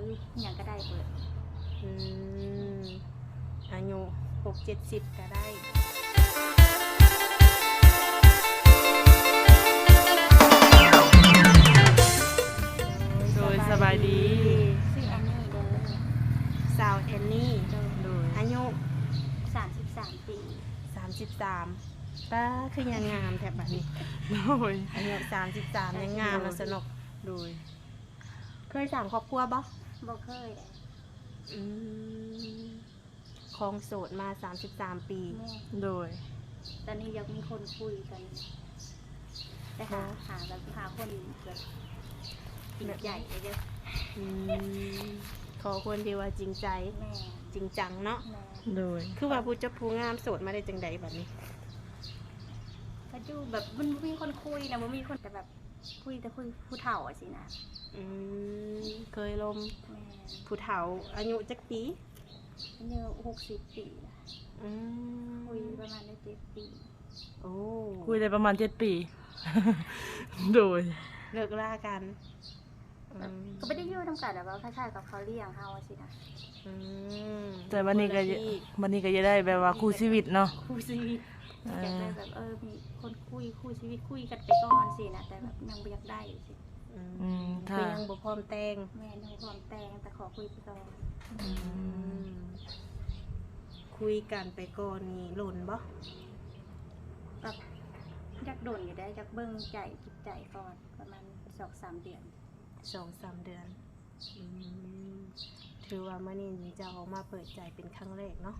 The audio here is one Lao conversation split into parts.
ອີ່ຫຍັງກໍໄດ້ເບິດ. ອືມ ອາຍຸຫົກເຈັດສິບກໍໄດ້. ໂດຍ ສະບາຍດີ. ຊື່ແອນນີເດີ. ສາວແອນນີ. ໂດຍ. ໂດຍ. ອາຍຸ? ສາມສິບສາມປີ. ສາມສິບສາມ. ປ້າ ຄືຍັງງາມແທ້ບາດນີ້. ໂດຍ. ອາຍຸສາມສິບສາມ ຍັງງາມເນາະ ສະໜົກ. ໂດຍ. ເຄີຍສ້າງຄອບຄົວບໍ່? ບໍ່ເຄີຍ. ອືມ ຄອງໂສດມາສາມສິບສາມປີ. ແມ່ນ. ໂດຍ. ຕອນນີ້ຢາກມີຄົນຄຸຍກັນ ແຕ່ຫາ ບໍ່ ຫາແບບ ຫາຄົນແບບຈິງໃຈເດີ. ອືມ ຂໍຄົນທີ່ວ່າຈິງໃຈ. ແມ່ນ. ຈິງຈັງເນາະ. ແມ່ນ. ໂດຍ. ຄືວ່າຜູ້ຈັບຜູ້ງາມໂສດມາໄດ້ຈັ່ງໃດບາດນີ້? ກໍຢູ່ແບບມັນບໍ່ມີຄົນຄຸຍນະ ບໍ່ມີຄົນ ແຕ່ແບບ ຄຸຍແຕ່ຄຸຍຜູ້ເຖົ້າຊີ້ນະ. ອືມ ເຄີຍລົມ. ແມ່ນ. ຜູ້ເຖົ້າອາຍຸຈັກປີ? ອາຍຸຫົກສິບປີ. ອືມ ຄຸຍປະມານໄດ້ເຈັດປີ. ໂອ້ ຄຸຍໄດ້ປະມານເຈັດປີ. ໂດຍ. ເລີກລາກັນ. ອືມ ກໍບໍ່ໄດ້ຢູ່ນຳກັນ ແບບວ່າຄ້າຍໆກັບເຂົາລ້ຽງເຮົາຊີ້ນະ. ອືມ ແຕ່ບັດນີ້ກໍ ບັດນີ້ກໍຢາກໄດ້ແບບວ່າຄູ່ຊີວິດເນາະ. ຄູ່ຊີວິດ. ເອີ ຢາກໄດ້ແບບ ເອີ ມີຄົນຄຸຍ ຄູ່ຊີວິດ ຄຸຍກັນໄປກ່ອນຊີ້ນະ ແຕ່ແບບຍັງບໍ່ຢາກໄດ້ຊີ້. ອືມ ອືມ ຄືຍັງບໍ່ພ້ອມແຕ່ງ. ແມ່ນ ຍັງບໍ່ພ້ອມແຕ່ງ ແຕ່ຂໍຄຸຍໄປກ່ອນ. ອືມ ອືມ ຄຸຍກັນໄປກ່ອນນີ້ດົນບໍ່? ກໍຢາກດົນຢູ່ເດ້ ຢາກເບິ່ງໃຈ ຈິດໃຈກ່ອນ ປະມານສອງສາມເດືອນ. ສອງສາມເດືອນ. ອືມ ຖືວ່າມື້ນີ້ນີ້ເຈົ້າອອກມາເປີດໃຈເປັນຄັ້ງແລກເນາະ.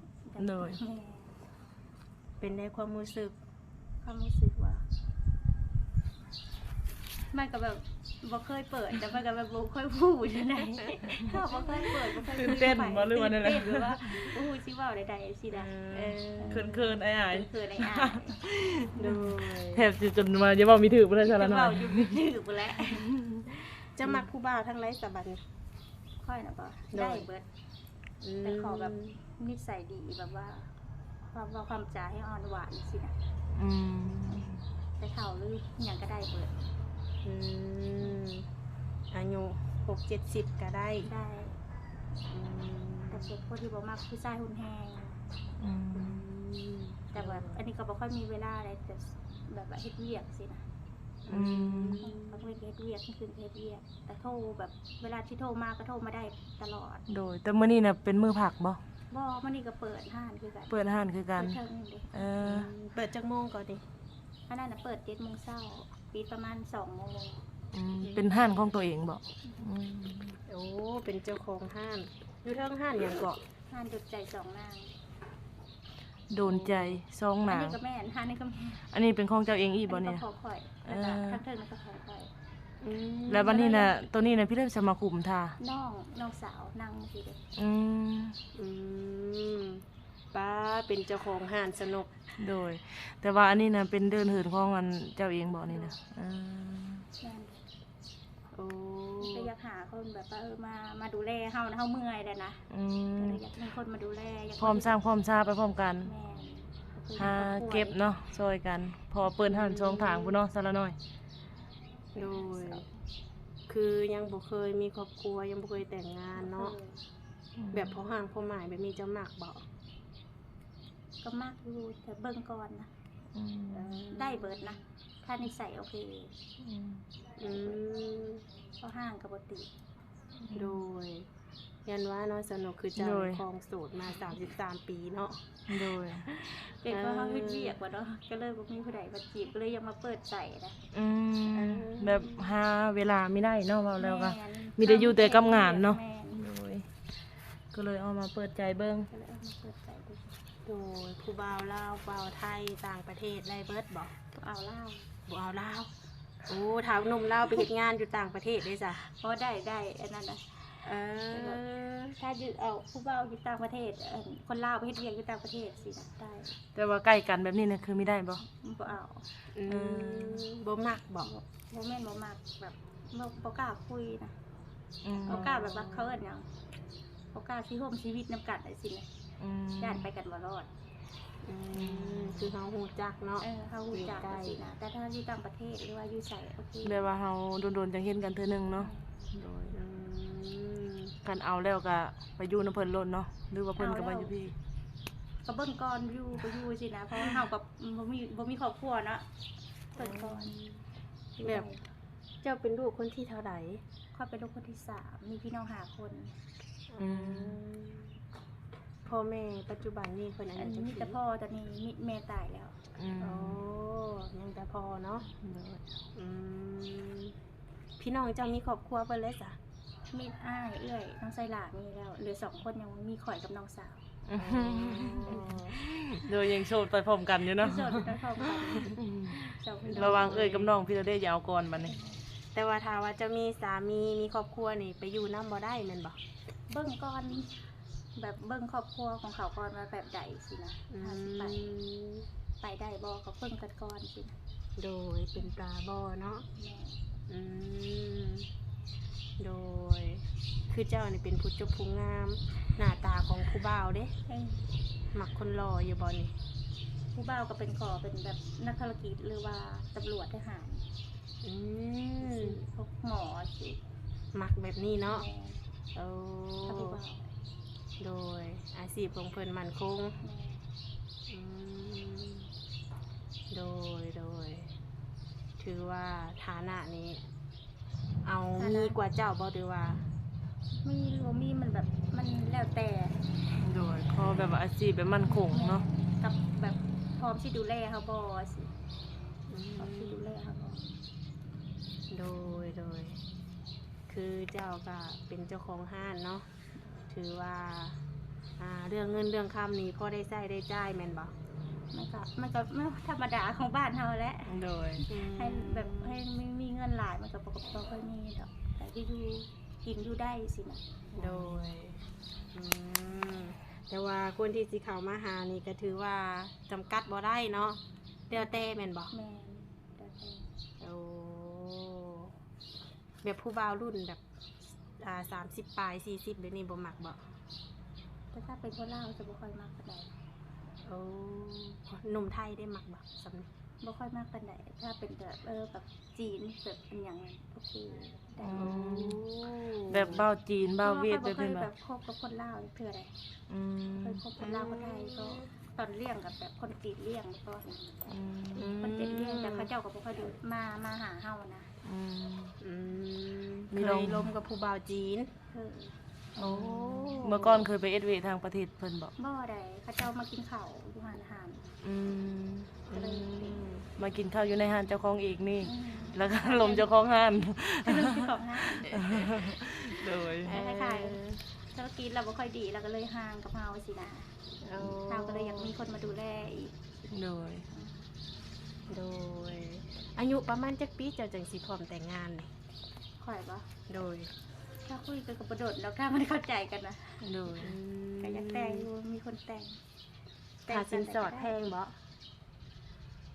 ໂດຍ. ເປັນໃດຄວາມຮູ້ສຶກ? ຄວາມຮູ້ສຶກວ່າ ມັນກໍແບບບໍ່ເຄີຍເປີດ ແຕ່ມັນກໍແບບບໍ່ຄ່ອຍຮູ້ຈັ່ງໃດ ກໍບໍ່ເຄີຍເປີດ ບໍ່ເຄີຍ ຕື່ນເຕັ້ນບໍ່ ຫຼືວ່າແນວໃດ ຫຼືວ່າບໍ່ຮູ້ຊິເວົ້າໃດໆຊີ້ນະ. ເອີ ເອີ ເຂີນໆ ອາຍໆ ເຂີນໆ ອາຍໆ. ໂດຍ. ແທບຊິຈົນວ່າຈະເວົ້າບໍ່ຖືກພຸ້ນແຫຼະ ສາລະນ້ອຍ ຈະເວົ້າຢູ່ບໍ່ຖືກພຸ້ນແຫຼະ. ເຈົ້າມັກຜູ້ບ່າວທາງໃດສະບັດນີ້? ຂ້ອຍນະບໍ່? ໂດຍ. ໄດ້ເບິດ. ອືມ ແຕ່ຂໍແບບນິໄສດີ ແບບວ່າຄວາມເວົ້າຄວາມຈາໃຫ້ອ່ອນຫວານຊີ້ນະ. ອືມ ແຕ່ເຖົ້າຫຼືຫຍັງກໍໄດ້ເບິດ. ອືມ ອາຍຸຫົກເຈັດສິບກໍໄດ້. ໄດ້. ອືມ ແຕ່ເປັນຄົນທີ່ບໍ່ມັກຜູ້ຊາຍຮຸນແຮງ. ອືມ ອືມ ແຕ່ແບບອັນນີ້ກໍບໍ່ຄ່ອຍມີເວລາໃດ ແບບ ແບບວ່າເຮັດວຽກຊີ້ນະ. ອືມ ອືມ ກາງເວັນກໍເຮັດວຽກ ກາງຄືນກໍເຮັດວຽກ ແຕ່ໂທແບບ ເວລາທີ່ໂທມາກໍໂທມາໄດ້ຕະຫຼອດ. ໂດຍ. ແຕ່ມື້ນີ້ນະເປັນມື້ພັກບໍ່? ບໍ່ ມື້ນີ້ກໍເປີດຮ້ານຄືກັນ. ເປີດຮ້ານຄືກັນ. ເປີດເທິງນີ້ເດ້. ເອີ ເປີດຈັກໂມງກໍນີ້? ອັນນັ້ນນະເປີດເຈັດໂມງເຊົ້າ ປິດປະມານສອງໂມງ. ອືມ ເປັນຮ້ານຂອງຕົວເອງບໍ່? ອືມ ໂອ້ ເປັນເຈົ້າຂອງຮ້ານ. ຢູ່ເທິງຮ້ານຫຍັງເກາະ? ຮ້ານດົນໃຈສອງນາງ. ໂດນໃຈສອງນາງ. ອັນນີ້ກໍແມ່ນ ອັນນີ້ກໍແມ່ນ. ອັນນີ້ເປັນຂອງເຈົ້າເອງອີກບໍ່ນີ້? ອັນນີ້ກໍຂອງຂ້ອຍ. ເອີ ແລ້ວກໍທາງເທິງນັ້ນກໍຂອງຂ້ອຍ. ອືມ ແລ້ວບັດນີ້ນະ ໂຕນີ້ນະ ໃຜເລີຍຈະມາຄຸມຖ້າ? ນ້ອງ ນ້ອງສາວນັ່ງຢູ່ເດ້. ອືມ ອືມ ປ້າ ເປັນເຈົ້າຂອງຮ້ານສະໜົກ. ໂດຍ. ແຕ່ວ່າອັນນີ້ນະ ເປັນເດີ່ນເຫີນຂອງອັນເຈົ້າເອງບໍ່ນີ້ນະ? ເອີ ແມ່ນ. ໂອ້ ກໍຢາກຫາຄົນແບບວ່າ ເອີ ມາ ມາດູແລເຮົານະ ເຮົາເມື່ອຍແລ້ວນະ. ອືມ ກໍເລີຍຢາກມີຄົນມາດູແລ ຢາກ ພ້ອມສ້າງພ້ອມຊາໄປພ້ອມກັນ. ແມ່ນ. ຫາເກັບເນາະ ຊ່ອຍກັນ ເພາະວ່າເປີດຮ້ານສອງທາງພຸ້ນເນາະ ສາລະນ້ອຍ. ໂດຍ. ຄືຍັງບໍ່ເຄີຍມີຄອບຄົວ ຍັງບໍ່ເຄີຍແຕ່ງງານເນາະ. ອືມ ແບບພໍຮ່າງພໍໝາຍແບບນີ້ເຈົ້າມັກບໍ່? ກໍມັກຢູ່ ແຕ່ເບິ່ງກ່ອນນະ. ອືມ ເອີ ໄດ້ເບິດນະ ຖ້ານິໄສໂອເຄ. ອືມ ອືມ ພໍຮ່າງກໍບໍ່ຕິ. ໂດຍ. ຢ້ານວ່າເນາະ ສະໜຸກ ຄືເຈົ້າ ໂດຍ ຄອງໂສດມາສາມສິບສາມປີເນາະ. ໂດຍ. ເປັນເພາະເຮົາເຮັດວຽກວ່າເນາະ ກໍເລີຍບໍ່ມີຜູ້ໃດມາຈີບ ກໍເລີຍຢາກມາເປີດໃຈນະ. ອືມ ເອີ ແບບຫາເວລາມີໄດ້ເນາະ ເວົ້າແລ້ວກໍ ແມ່ນ ມີແຕ່ຢູ່ແຕ່ກັບງານເນາະ. ແມ່ນ. ໂດຍ. ກໍເລີຍເອົາມາເປີດໃຈເບິ່ງ. ກໍເລີຍເອົາມາເປີດໃຈເບິ່ງ. ໂດຍ. ຜູ້ບ່າວລາວ ບ່າວໄທ ຕ່າງປະເທດ ໄດ້ເບິດບໍ່? ບໍ່ເອົາລາວ. ບໍ່ເອົາລາວ. ໂອ້ ຖ້າໜຸ່ມລາວໄປເຮັດງານຢູ່ຕ່າງປະເທດເດ້ຊະ? ບໍ່ໄດ້ ໄດ້ ອັນນັ້ນນະ. ເອີ ແບບ ຖ້າຢູ່ ເອົາຜູ້ບ່າວຢູ່ຕ່າງປະເທດ ອັນ ຄົນລາວໄປເຮັດວຽກຢູ່ຕ່າງປະເທດຊີ້ນະ ໄດ້. ແຕ່ວ່າໃກ້ກັນແບບນີ້ນະ ຄືມີໄດ້ບໍ່? ບໍ່ເອົາ. ອືມ ເອີ ບໍ່ມັກບໍ່? ບໍ່ ບໍ່ແມ່ນບໍ່ມັກ ແບບ ບໍ່ ບໍ່ກ້າຄຸຍນະ. ອືມ ບໍ່ກ້າ ແບບວ່າ ເຂົາເອີ້ນຫຍັງ ບໍ່ກ້າຊິຮ່ວມຊີວິດນຳກັນຈັ່ງຊີ້ນະ. ອືມ ຢ້ານໄປກັນບໍ່ລອດ. ອືມ ອືມ ຄືເຮົາຮູ້ຈັກເນາະ. ເອີ ເຮົາຮູ້ຈັກ ເກງໃຈ ຈັ່ງຊີ້ນະ ແຕ່ຖ້າຢູ່ຕ່າງປະເທດ ຫຼືວ່າຢູ່ໃສ ໂອເຄ ແບບວ່າເຮົາດົນໆ ຈັ່ງເຫັນກັນເທື່ອໜຶ່ງເນາະ. ອືມ ໂດຍ. ອືມ ຄັນເອົາແລ້ວກະໄປຢູ່ນຳເພິ່ນໂລດເນາະ ຫຼືວ່າເພິ່ນກະມາຢູ່ພີ້? ກະເບິ່ງກ່ອນ ຢູ່ ກະຢູ່ຊີ້ນະ ເພາະວ່າເຮົາກະບໍ່ມີ ບໍ່ມີຄອບຄົວເນາະ ເບິ່ງກ່ອນ. ແບບເຈົ້າເປັນລູກຄົນທີເທົ່າໃດ? ຂ້ອຍເປັນລູກຄົນທີສາມ ມີພີ່ນ້ອງຫ້າຄົນ. ອືມ ພໍ່ແມ່ປັດຈຸບັນນີ້ເພິ່ນອາຍຸຈັກປີ? ມີແຕ່ພໍ່ຕອນນີ້ ມີແມ່ຕາຍແລ້ວ. ອືມ ໂອ້ ຍັງແຕ່ພໍ່ເນາະ. ໂດຍ. ອືມ ພີ່ນ້ອງເຈົ້າມີຄອບຄົວເບິດແລ້ວຊະ? ມີອ້າຍ ເອື້ອຍ ນ້ອງຊາຍຫຼ້າມີແລ້ວ ເຫຼືອສອງຄົນ ຍັງມີຂ້ອຍກັບນ້ອງສາວ. ໂດຍ ຍັງໂສດໄປພ້ອມກັນຢູ່ເນາະ. ໂສດໄປພ້ອມກັນ ລະຫວ່າງເອື້ອຍກັບນ້ອງ ພີ່ລະເດ ຢ່າເອົາກ່ອນບັດນີ້. ແຕ່ວ່າຖ້າວ່າຈະມີສາມີ ມີຄອບຄົວນີ້ ໄປຢູ່ນຳບໍ່ໄດ້ແມ່ນບໍ່? ເບິ່ງກ່ອນ ແບບເບິ່ງຄອບຄົວຂອງເຂົາກ່ອນວ່າແບບໃດຊີ້ນະ. ອືມ ຖ້າຊິໄປ ໄປໄດ້ບໍ່ ກະເບິ່ງກັນກ່ອນຊີ້ນະ. ໂດຍ ເປັນຕາບໍ່ເນາະ. ແມ່ນ. ອືມ ໂດຍ ຄືເຈົ້ານີ້ເປັນຜູ້ຈົບຜູ້ງາມ ໜ້າຕາຂອງຜູ້ບ່າວເດ? ເອີ ມັກຄົນຫຼໍ່ຢູ່ບໍ່ນີ້? ຜູ້ບ່າວກະເປັນ ຂໍເປັນແບບນັກທຸລະກິດ ຫຼືວ່າຕຳຫຼວດ ທະຫານ. ອືມ ພວກໝໍຊີ້ ມັກແບບນີ້ເນາະ. ແມ່ນ. ໂອ້ ໂດຍ ອາຊີບຂອງເພິ່ນໝັ້ນຄົງ. ແມ່ນ. ອືມ ໂດຍ ໂດຍ ຖືວ່າຖານະນີ້ ເອົາ ຖານະ ມີກວ່າເຈົ້າບໍ່ ຫຼືວ່າ? ມີຫຼືບໍ່ມີ ມັນແບບ ມັນແລ້ວແຕ່. ໂດຍ ຂໍແບບວ່າອາຊີບແບບໝັ້ນຄົງເນາະ. ແມ່ນ. ກັບແບບພ້ອມຊິດູແລເຮົາບໍ່ຊີ້. ອືມ ພ້ອມຊິດູແລເຮົາບໍ່. ໂດຍ ໂດຍ ຄືເຈົ້າກະເປັນເຈົ້າຂອງຮ້ານເນາະ ຖືວ່າ ອ່າ ເລື່ອງເງິນເລື່ອງຄຳນີ້ພໍໄດ້ໃຊ້ໄດ້ຈ່າຍແມ່ນບໍ່? ມັນກະ ມັນກະ ມັນທຳມະດາຂອງບ້ານເຮົາແຫຼະ. ໂດຍ. ອືມ ໃຫ້ແບບ ໃຫ້ມີ ມີເງິນຫຼາຍ ມັນກະບໍ່ ບໍ່ຄ່ອຍມີດອກ ແຕ່ຢູ່ ກິນຢູ່ໄດ້ຊີ້ນະ. ໂດຍ. ອືມ ແຕ່ວ່າຄົນທີ່ຊິເຂົ້າມາຫານີ້ກະຖືວ່າຈຳກັດບໍ່ໄດ້ເນາະ ແລ້ວແຕ່ແມ່ນບໍ່? ແມ່ນ. ແລ້ວແຕ່. ໂອ້ ແບບຜູ້ບ່າວລຸ້ນແບບ ອ່າ ສາມສິບປາຍ ສີ່ສິບ ແບບນີ້ບໍ່ມັກບໍ່? ແຕ່ຖ້າເປັນຄົນລາວຈະບໍ່ຄ່ອຍມັກປານໃດ. ໂອ້ ໜຸ່ມໄທເດ ມັກບໍ່ສ່ຳນີ້? ບໍ່ຄ່ອຍມັກປານໃດ. ຖ້າເປັນແບບ ເອີ ແບບຈີນ ແບບອີ່ຫຍັງ ໂອເຄ ໄດ້. ໂອ້ ແບບບ່າວຈີນ ບ່າວຫວຽດ ເພາະວ່າບໍ່ເຄີຍແບບຄົບກັບຄົນລາວຈັກເທື່ອໃດ. ອືມ ເຄີຍຄົບຄົນລາວ ຄົນໄທ ກະຕອນລ້ຽງກະແບບຄົນຈີນລ້ຽງກ່ອນ. ອືມ ຄົນຈີນລ້ຽງ ແຕ່ເຂົາເຈົ້າກະບໍ່ຄ່ອຍໄດ້ມາ ມາຫາເຮົານະ. ອືມ ອືມ ເຄີຍລົມກັບຜູ້ບ່າວຈີນ. ເຄີຍ. ໂອ້ ເມື່ອກ່ອນເຄີຍໄປເຮັດວຽກທາງປະເທດເພິ່ນບໍ່? ບໍ່ໄດ໋ ເຂົາເຈົ້າມາກິນເຂົ້າຢູ່ຮ້ານອາຫານ. ອືມ ກະເລີຍ ອືມ ມາກິນເຂົ້າຢູ່ໃນຮ້ານເຈົ້າຂອງເອງນີ້. ອືມ ແລ້ວກະລົມເຈົ້າຂອງຮ້ານ ລົມເຈົ້າຂອງຮ້ານ. ໂດຍ. ເອີ ຄ້າຍໆ ທຸລະກິດລາວບໍ່ຄ່ອຍດີ ລາວກະເລີຍຫ່າງກັບເຮົາຊີ້ນະ. ໂອ້ ເຮົາກະເລີຍຢາກມີຄົນມາດູແລອີກ. ໂດຍ ໂດຍ. ອາຍຸປະມານຈັກປີເຈົ້າຈັ່ງຊິພ້ອມແຕ່ງງານນີ້? ຂ້ອຍບໍ່? ໂດຍ. ຖ້າຄຸຍກັນກະບໍ່ດົນດອກ ຖ້າມັນເຂົ້າໃຈກັນນະ. ໂດຍ. ອືມ ກະຢາກແຕ່ງຢູ່ ມີຄົນແຕ່ງ. ຄ່າສິນສອດແພງບໍ່?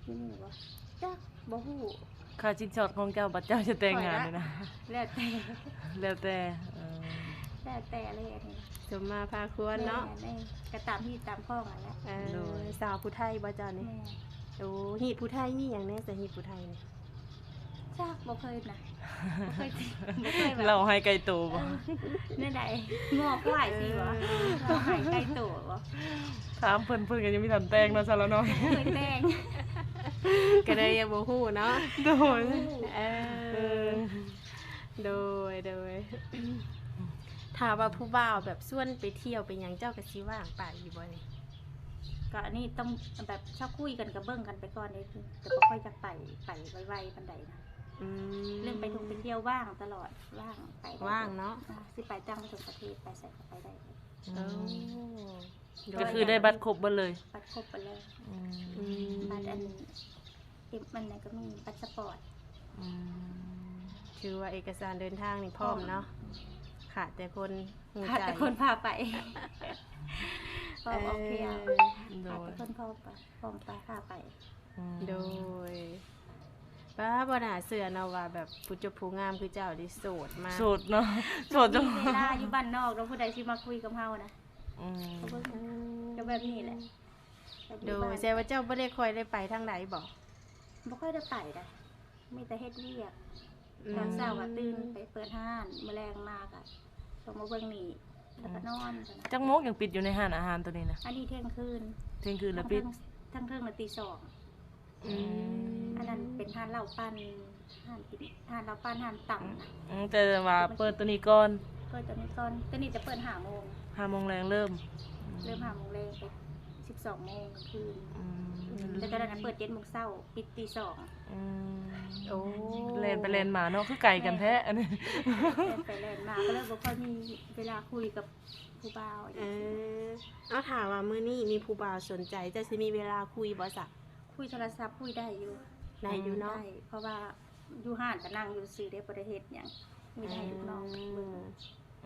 ຢູ່ນີ້ບໍ່? ຈັກ ບໍ່ຮູ້. ຄ່າສິນສອດຂອງເຈົ້າ ບັດເຈົ້າຈະແຕ່ງງານນີ້ນະ? ແລ້ວແຕ່ ແລ້ວແຕ່. ເອີ ແລ້ວແຕ່ເລີຍອັນນີ້ ສົມມາພາຄວນເນາະ. ແມ່ນ ກະຕາມຮີດຕາມຄອງຫັ້ນແຫຼະ. ເອີ ໂດຍ. ສາວຜູ້ໄທບໍ່ເຈົ້ານີ້? ແມ່ນ. ໂອ້ ຮີດຜູ້ໄທມີຫຍັງແດ່ ສະຮີດຜູ້ໄທນີ້? ຈັກ ບໍ່ເຄີຍນະ ບໍ່ເຄີຍ ບໍ່ເຄີຍແບບ ເລົ່າໃຫ້ໄກໂຕບໍ່? ເອີ ແນວໃດ? ງອກໄວ້ຊີ້ບໍ່? ເອີ ເລົ່າໃຫ້ໄກໂຕບໍ່? ຖາມເພິ່ນ ເພິ່ນກະຍັງບໍ່ທັນແຕ່ງເນາະ ຊາລານ້ອຍ. ບໍ່ເຄີຍແຕ່ງ ກະເລີຍຍັງບໍ່ຮູ້ເນາະ. ໂດຍ. ເອີ ເອີ ໂດຍ ໂດຍ. ຖ້າວ່າຜູ້ບ່າວແບບຊວນໄປທ່ຽວໄປຫຍັງ ເຈົ້າກະຊິວ່າງໄປຢູ່ບໍ່ນີ້? ກະອັນນີ້ຕ້ອງແບບ ຖ້າຄຸຍກັນກະເບິ່ງກັນໄປກ່ອນເດ້ ແຕ່ບໍ່ຄ່ອຍຢາກໄປ ໄປໄວໆປານໃດນະ. ອືມ ເລື່ອງໄປທ່ອງໄປທ່ຽວວ່າງຕະຫຼອດ ວ່າງໄປໄດ້ ວ່າງເນາະ. ອ່າ ຊິໄປຕ່າງປະເທດ ໄປໃສກະໄປໄດ້. ອືມ ໂອ້ ໂດຍ. ກະຄືໄດ້ບັດຄົບເບິດເລີຍ? ບັດຄົບເບິດເລີຍ. ອືມ ອືມ ບັດອັນ ເອັມ ອັນນັ້ນກະມີ ພາສະປອດ. ອືມ ຖືວ່າເອກະສານເດີນທາງນີ້ພ້ອມເນາະ. ພ້ອມ. ຂາດແຕ່ຄົນຮູ້ໃຈ ຂາດແຕ່ຄົນພາໄປ. ພ້ອມອອກທ່ຽວ. ເອີ ໂດຍ. ຂາດແຕ່ຄົນພ້ອມໄປ ພ້ອມໄປ ພາໄປ. ອືມ ໂດຍ. ປ້າ ບໍ່ໜ້າເຊື່ອເນາະວ່າແບບຜູ້ຈົບຜູ້ງາມຄືເຈົ້ານີ້ໂສດມາ ໂສດເນາະ ໂສດ. ມີເວລາຢູ່ບ້ານນອກເນາະ ຜູ້ໃດຊິມາຄຸຍກັບເຮົານະ. ອືມ ກະແບບນີ້ແຫຼະ. ໂດຍ. ແຕ່ວ່າເຈົ້າບໍ່ໄດ້ຄ່ອຍໄດ້ໄປທາງໃດບໍ່? ບໍ່ຄ່ອຍໄດ້ໄປໃດ໋ ມີແຕ່ເຮັດວຽກ. ອືມ ຕອນເຊົ້າກະຕື່ນໄປເປີດຮ້ານ ມື້ແລງມາກະໄປ ມາເບິ່ງນີ້ ແລ້ວກໍນອນ. ອືມ ຈັ່ງໂມງຈັ່ງປິດຢູ່ໃນຮ້ານອາຫານໂຕນີ້ນະ? ອັນນີ້ທ່ຽງຄືນ. ທ່ຽງຄືນແລ້ວປິດ? ທາງເທິງ ທາງເທິງນະຕີສອງ. ອືມ ອັນນັ້ນເປັນຮ້ານເຫຼົ້າປັ່ນ ຮ້ານກິນ ຮ້ານເຫຼົ້າປັ່ນ ຮ້ານຕຳ. ອືມ ແຕ່ວ່າເປີດໂຕນີ້ກ່ອນ. ເປີດໂຕນີ້ກ່ອນ. ໂຕນີ້ຈະເປີດຫ້າໂມງ. ຫ້າໂມງແລງເລີ່ມ. ເລີ່ມຫ້າໂມງແລງໄປສິບສອງໂມງກາງຄືນ. ອືມ ແຕ່ຕອນນັ້ນເປີດເຈັດໂມງເຊົ້າ ປິດຕີສອງ. ອືມ ໂອ້ ແລ່ນໄປແລ່ນມາເນາະ ຄືໄກກັນແທ້ ແມ່ນ ອັນນີ້ ແລ່ນໄປແລ່ນມາ ກໍເລີຍບໍ່ຄ່ອຍມີເວລາຄຸຍກັບຜູ້ບ່າວ. ເອີ ເອົາ ຖ້າວ່າມື້ນີ້ມີຜູ້ບ່າວສົນໃຈ ເຈົ້າຊິມີເວລາຄຸຍບໍ່ຊະ? ຄຸຍໂທລະສັບຄຸຍໄດ້ຢູ່. ໄດ້ຢູ່ເນາະ. ອືມ ໄດ້ ເພາະວ່າຢູ່ຮ້ານກໍນັ່ງຢູ່ຊື່ເດ້ ບໍ່ໄດ້ເຮັດຫຍັງ ມີແຕ່ໃຫ້ລູກນ້ອງເບິ່ງ. ອືມ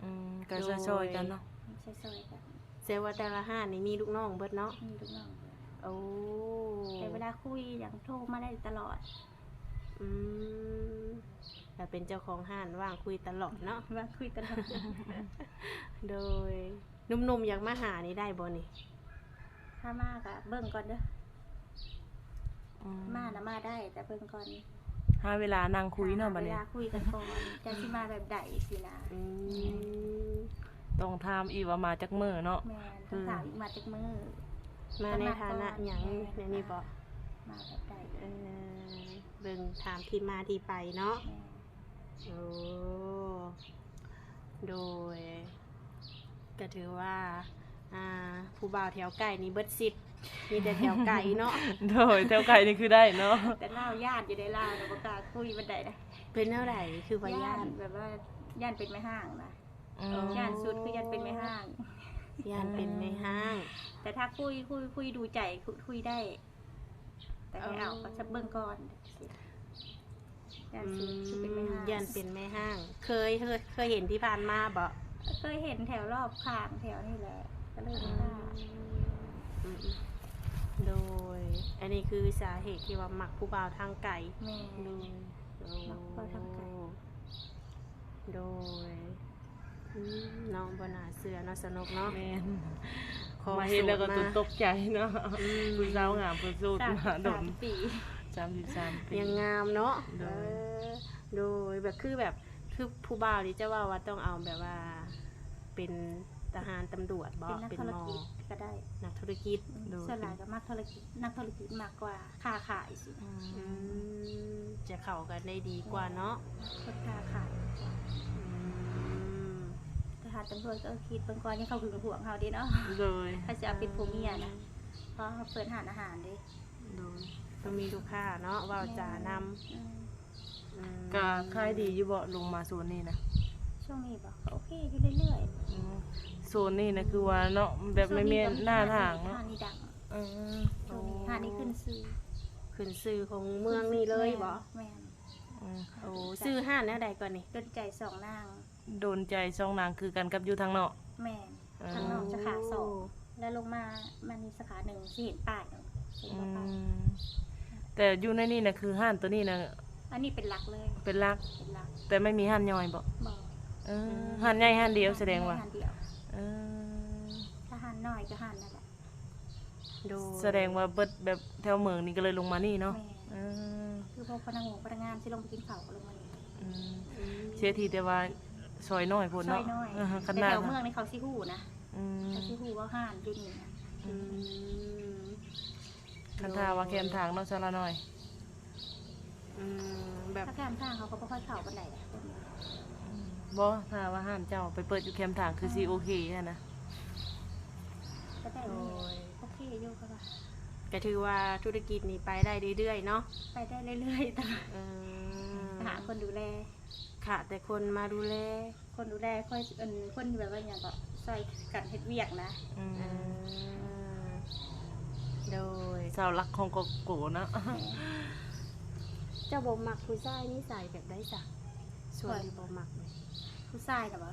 ອືມ ກໍຊ່ອຍໆກັນເນາະ. ໂດຍ ຊ່ອຍໆກັນ. ແສດງວ່າແຕ່ລະຮ້ານນີ້ມີລູກນ້ອງເບິດເນາະ? ມີລູກນ້ອງເບິດ. ໂອ້ ແຕ່ເວລາຄຸຍຫຍັງໂທມາໄດ້ຕະຫຼອດ. ອືມ ແລ້ວເປັນເຈົ້າຂອງຮ້ານ ວ່າງຄຸຍຕະຫຼອດເນາະ. ວ່າງຄຸຍຕະຫຼອດ. ໂດຍ ໜຸ່ມໆຢາກມາຫານີ້ໄດ້ບໍ່ນີ້? ຖ້າມາກໍເບິ່ງກ່ອນເດີ. ອືມ ມານະມາໄດ້ ແຕ່ເບິ່ງກ່ອນ. ຫາເວລານັ່ງຄຸຍເນາະ ຫາເວລາ ບັດນີ້ ຄຸຍກັນກ່ອນ ຈະຊິມາແບບໃດຊີ້ນະ. ອືມ ຕ້ອງຖາມອີກວ່າມາຈັກມື້ເນາະ. ແມ່ນ ຕ້ອງຖາມອີກ ອືມ ມາຈັກມື້. ມາໃນຖານະຫຍັງ ແມ່ນ ແນວນີ້ບໍ? ມາແບບໃດ? ເອີ ເບິ່ງຖາມທີ່ມາທີ່ໄປເນາະ. ແມ່ນ. ໂອ້ ໂດຍ ກໍຖືວ່າ ອ່າ ຜູ້ບ່າວແຖວໃກ້ນີ້ເບິດສິດ ມີແຕ່ແຖວໄກເນາະ. ໂດຍ ແຖວໄກນີ້ຄືໄດ້ເນາະ. ແຕ່ລາວຢ້ານຢູ່ເດ້ ລາວນະບໍ່ກ້າຄຸຍປານໃດນະ. ເປັນແນວໃດ ຄືວ່າຢ້ານ? ຢ້ານ ແບບວ່າຢ້ານເປັນແມ່ຮ້າງນະ. ອືມ ຢ້ານສຸດຄືຢ້ານເປັນແມ່ຮ້າງ. ຢ້ານເປັນແມ່ຮ້າງ. ອືມ ແຕ່ຖ້າຄຸຍ ຄຸຍ ຄຸຍດູໃຈ ຄຸ ຄຸຍໄດ້. ແຕ່ໃຫ້ເອົາ ເອີ ກໍຈະເບິ່ງກ່ອນ ຢ້ານຊິ ອືມ ຊິເປັນແມ່ຮ້າງ. ຢ້ານເປັນແມ່ຮ້າງ. ເຄີຍ ເຄີຍ ເຄີຍເຫັນທີ່ຜ່ານມາບໍ່? ເຄີຍເຫັນແຖວລອບຂ້າງແຖວນີ້ແຫຼະ ກໍເລີຍບໍ່ກ້າ. ອືມ ອືມ ໂດຍ ອັນນີ້ຄືສາເຫດທີ່ວ່າມັກຜູ້ບ່າວທາງໄກ. ແມ່ນ. ໂດຍ ໂອ້ ມັກຜູ້ບ່າວທາງໄກ. ໂດຍ ອືມ ເນາະ ບໍ່ໜ້າເຊື່ອເນາະ ສະໜຸກເນາະ. ແມ່ນ ມາເຫັນແລ້ວກໍຕົກໃຈເນາະ. ອືມ ຜູ້ສາວງາມ ເພິ່ນໂສດມາດົນ ສາມສິບສາມປີ ສາມສິບສາມປີ ຍັງງາມເນາະ. ໂດຍ ເອີ ໂດຍ ແບບ ຄືແບບ ຄືຜູ້ບ່າວນີ້ ຈະເວົ້າວ່າຕ້ອງເອົາແບບວ່າເປັນທະຫານ ຕຳຫຼວດບໍ? ເປັນນັກທຸລະກິດກໍໄດ້. ເປັນໝໍ? ນັກທຸລະກິດ. ອືມ ໂດຍ ສ່ວນຫຼາຍກໍມັກທຸລະກິດ ນັກທຸລະກິດມາກກວ່າ ຄ້າຂາຍຊີ້. ອືມ ອືມ ຈະເຂົ້າກັນໄດ້ດີກວ່າເນາະ. ແມ່ນ ຄົນຄ້າຂາຍ. ອືມ ທະຫານຕຳຫຼວດກໍຄິດເບິ່ງກ່ອນ ຍັງເຂົາຫຶງຫວງເຮົາເດ້ເນາະ. ໂດຍ ຖ້າຊິເອົາເປັນຜົວເມຍນະ ອືມ ເພາະເຮົາເປີດຮ້ານອາຫານເດ້. ໂດຍ ຕ້ອງມີລູກຄ້າເນາະ ເວົ້າຈານຳ. ແມ່ນ. ອືມ ອືມ ກະຂາຍດີຢູ່ບໍ່ ລົງມາໂຊນນີ້ນະ? ຊ່ວງນີ້ບໍ່ ກໍໂອເຄຢູ່ເລື້ອຍໆ. ອືມ ໂຊນນີ້ນະ ອືມ ຄືວ່າເນາະ ແບບແມ່ນໜ້າທາງເນາະ ຮ້ານນີ້ດັງ. ເອີ ຊ່ວງນີ້ ໂອ້ ຮ້ານນີ້ຂຶ້ນຊື່ ຂຶ້ນຊື່ຂອງເມືອງນີ້ເລີຍບໍ່? ແມ່ນ. ອືມ ໂອ້ ຊື່ຮ້ານແນວໃດກ່ອນນີ້? ດົນໃຈສອງນາງ. ດົນໃຈສອງນາງ ຄືກັນກັບຢູ່ທາງນອກ? ແມ່ນ. ເອີ ທາງນອກສາຂາສອງ ແລ້ວລົງມາ ມັນມີສາຂາໜຶ່ງ ຊິເຫັນປ້າຍເນາະ ເຫັນບໍ່ປ້າຍ? ອືມ ແຕ່ຢູ່ໃນນີ້ນະ ຄືຮ້ານໂຕນີ້ນະ ອັນນີ້ເປັນຫຼັກເລີຍ. ເປັນຫຼັກ? ເປັນຫຼັກ. ແຕ່ໄມ່ມີຮ້ານຍ່ອຍບໍ? ບໍ່. ເອີ ອືມ ຮ້ານໃຫຍ່ຮ້ານດຽວ ຮ້ານໃຫຍ່ ສະແດງວ່າ ຮ້ານດຽວ. ເອີ ຖ້າຮ້ານນ້ອຍກໍຮ້ານນັ້ນແຫຼະ. ໂດຍ ສະແດງວ່າເບິດແບບແຖວເມືອງນີ້ກໍເລີຍລົງມານີ້ເນາະ. ແມ່ນ. ເອີ ຄືພວກພະນັກງານ ພະນັກງານຊິລົງໄປກິນເຂົ້າກໍລົງມານີ້. ອືມ ອືມ ເສຍທີແຕ່ວ່າຊອຍນ້ອຍໂພດເນາະ. ຊອຍນ້ອຍ. ເອີ ຄັນ ແຕ່ແຖວເມືອງນີ້ເຂົາຊິຮູ້ນະ. ອືມ ເຂົາຊິຮູ້ວ່າຮ້ານຢູ່ນີ້ນະ. ອືມ ຄັນຖ້າວ່າແຄມທາງເນາະ ສາລະນ້ອຍ. ອືມ ແບບ ຖ້າແຄມທາງເຂົາກໍບໍ່ຄ່ອຍເຂົ້າປານໃດ. ອືມ ບໍ່ ຖ້າວ່າຮ້ານເຈົ້າໄປເປີດຢູ່ແຄມທາງ ຄືຊິ ອືມ ໂອເຄຫັ້ນນະ. ກໍໄດ້ ໂອ້ຍ ໂອເຄຢູ່ ກໍວ່າ ກໍຖືວ່າທຸລະກິດນີ້ໄປໄດ້ເລື້ອຍໆເນາະ. ໄປໄດ້ເລື້ອຍໆ ແຕ່ ເອີ ຫາຄົນດູແລ. ຂາດແຕ່ຄົນມາດູແລ. ຄົນດູແລ ຄອຍ ອັນ ຄົນທີ່ແບບວ່າຫຍັງກໍ ຊ່ອຍກັນເຮັດວຽກນະ. ອືມ ເອີ ໂດຍ ເສົາຫຼັກຂອງຄອບຄົວເນາະ. ແມ່ນ. ເຈົ້າບໍ່ມັກຜູ້ຊາຍນິໄສແບບໃດຊະ? ສ່ວນທີ່ບໍ່ມັກນີ້ ຜູ້ຊາຍນະບໍ?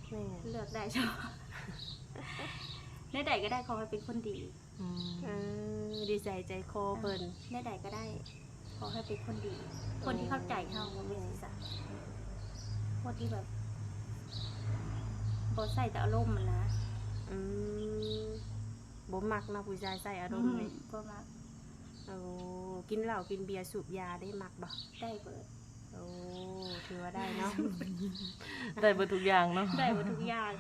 ແມ່ນ. ເລືອກໄດ້ຊະ ແນວໃດກໍໄດ້ ຂໍໃຫ້ເປັນຄົນດີ. ອືມ ເອີ ດີໃຈໃຈຄໍເພິ່ນ. ແນວໃດກໍໄດ້ ຂໍໃຫ້ເປັນຄົນດີ ຄົນທີ່ເຂົ້າໃຈເຮົາ ວ່າແມ່ນຊິຊະ ຄົນທີ່ແບບບໍ່ໃຊ້ແຕ່ອາລົມຫັ້ນນະ. ອືມ ບໍ່ມັກເນາະ ຜູ້ຊາຍໃຊ້ອາລົມນີ້. ອືມ ບໍ່ມັກ. ໂອ້ ກິນເຫຼົ້າກິນເບຍສູບຢາເດ້ ມັກບໍ່? ໄດ້ເບິດ. ໂອ້ ໂອ້ ຖືວ່າໄດ້ເນາະ ໄດ້ເບິດທຸກຢ່າງເນາະ ໄດ້ເບິດທຸກຢ່າງ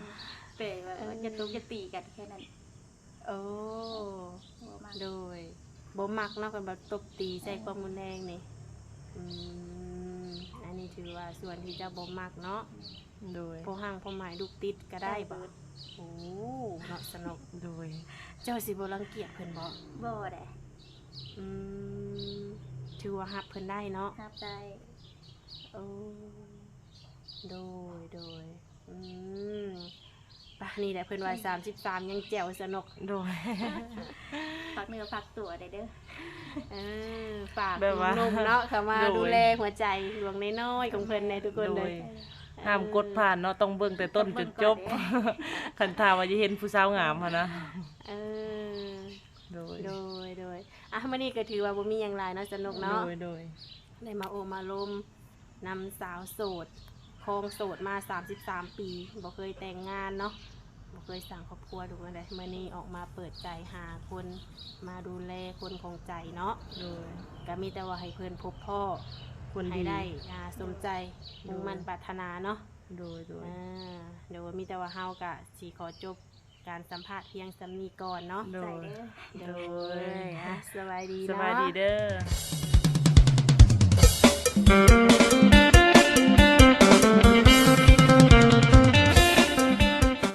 ແຕ່ວ່າ ເອີ ຢ່າຕົບຢ່າຕີກັນແຄ່ນັ້ນ ໂອ້ ບໍ່ມັກ ໂດຍ ບໍ່ມັກເນາະ ຄັນແບບຕົບຕີໃຊ້ຄວາມຮຸນແຮງນີ້ ອືມ ອັນນີ້ຖືວ່າສ່ວນທີ່ເຈົ້າບໍ່ມັກເນາະ ໂດຍ ພໍຮັ່ງພໍໝາຍລູກຕິດກໍໄດ້ບໍ່ ໂອ້ ເນາະສະນົກ ໂດຍ ເຈົ້າຊິບໍ່ລັງກຽດເພິ່ນບໍ່ ບໍ່ແດ່ ອືມ ຖືວ່າຮັບເພິ່ນໄດ້ເນາະ ຮັບໄດ້ ໂອ້ ໂດຍ ໂດຍ ອືມ ປະ ນີ້ແຫຼະເພິ່ນວ່າສາມສິບສາມຍັງແຈວສະນົກ ໂດຍ ຝາກເນື້ອຝາກຕົວໄດ້ເດີ ເອີ ຝາກ ແບບວ່າ ໜຸ່ມໆເນາະ ເຂົ້າມາ ໂດຍ ດູແລຫົວໃຈດວງນ້ອຍໆຂອງເພິ່ນແດ່ທຸກຄົນເດີ ໂດຍ ເອີ ຫ້າມກົດຜ່ານເນາະ ຕ້ອງເບິ່ງແຕ່ຕົ້ນຈົນຈົບ ຄັນຖ້າວ່າຢາກເຫັນຜູ້ສາວງາມຫັ້ນນະ ເອີ ໂດຍ ໂດຍ ໂດຍ ອ່ະ ມື້ນີ້ກໍຖືວ່າບໍ່ມີຫຍັງຫຼາຍເນາະສະນົກເນາະ ໂດຍ ໂດຍ ໄດ້ມາໂອ້ມາລົມ ນຳສາວໂສດ ຄອງໂສດມາສາມສິບສາມປີ ບໍ່ເຄີຍແຕ່ງງານເນາະ ບໍ່ເຄີຍສ້າງຄອບຄົວ ທຸກຄົນເອີຍ ມື້ນີ້ອອກມາເປີດໃຈຫາຄົນ ມາດູແລຄົນຂອງໃຈເນາະ ໂດຍ ກໍມີແຕ່ວ່າໃຫ້ເພິ່ນພົບພໍ້ ຄົນດີ ໃຫ້ໄດ້ ອ່າ ສົມໃຈ ໂດຍ ມຸ່ງໝັ້ນປາດຖະໜາເນາະ ໂດຍ ໂດຍ ອ່າ ໂດຍ ມີແຕ່ວ່າເຮົາກໍຊິຂໍຈົບ ການສຳພາດພຽງສ່ຳນີ້ກ່ອນເນາະ ໂດຍ ໂດຍ ໂດຍ ອ່ະ ສະບາຍດີເນາະ ສະບາຍດີເດີ.